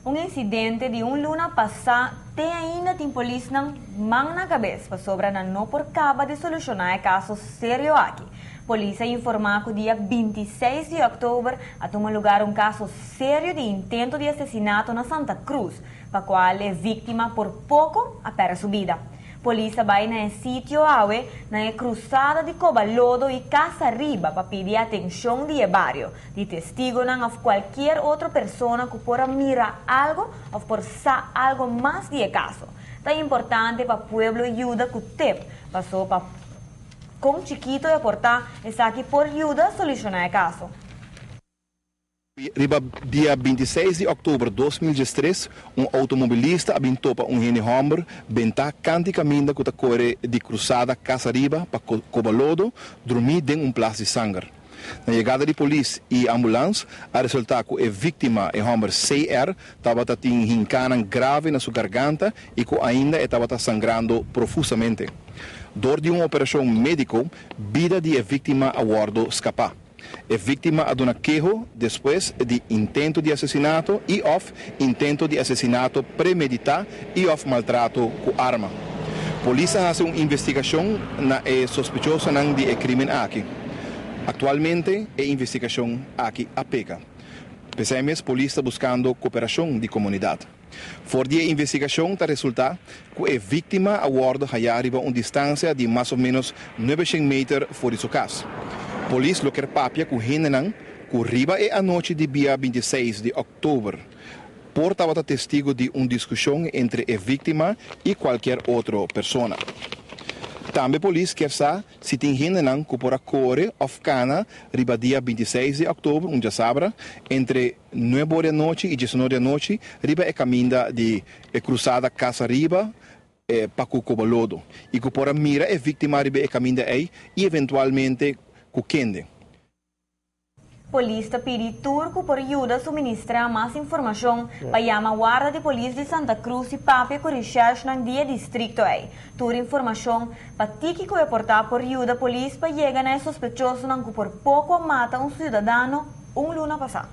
Un incidente di un luna pasa te ainda tin polisnan man na cabes pasobra nan no por caba di soluciona e caso serio aki. Polis a informa cu dia 26 di october a tuma lugar un caso serio di intento di asesinato na Santa Cruz, pa cual e victima por poco a perde su bida. Polis a bay na e sitio awe na e cruzada di Cobalodo y Casa Riba pa pidi atencion di e bario, di testigonan of cualkier otro persona cu por a mira algo of por sa algo mas di e caso. Ta importante pa pueblo yuda cu tip, paso pa con chikito e por ta, esaki por yuda soluciona e caso. Riba dia 26 di october 2013, un automobilista a bin topa un hende homber benta cant'i caminda cu ta core di Cruzada Casa Riba pa Cobalodo, drumi den un plas di sanger. Na yegada di polis y ambulance, a resulta cu e victima, e homber CR, tabata tin hincanan grave na su garganta y cu ainda tabata sangrando profusamente. Door di un operacion medico, bida di e victima a wordo scapa. E victima a duna keho despues di intento di asesinato y of intento di asesinato premedita y of maltrato cu arma. Polis a haci un investigacion na e sospechosonan di e crimen aki. Actualmente e investigacion aki a pega. PCMS polis ta buscando cooperacion di comunidad. For di e investigacion ta resulta cu e victima a wordo haya riba un distancia di mas o menos 900 meter for di su cas. Polis lo kier papia cu hendenan cu riba e anochi di dia 26 di october por tabata testigo di un discusion entre e victima y cualkier otro persona. Tambe polis kier sa si tin hendenan cu por a core of cana riba dia 26 di october, un diasabra, entre 9 or di anochi y 19 or di anochi, riba e caminda di e Cruzada Casa Riba pa Cobalodo. Y cu por a mira e victima riba e caminda ey y eventualmente cu kende. Polis ta pidi tur cu por yuda suministra mas informacion pa yama Warda di Polis di Santa Cruz y papia cu recherche di e districto ey. Tur informacion pa tiki cu e por ta por yuda polis pa yega na sospechosonan cu por poco a mata un ciudadano un luna pasa.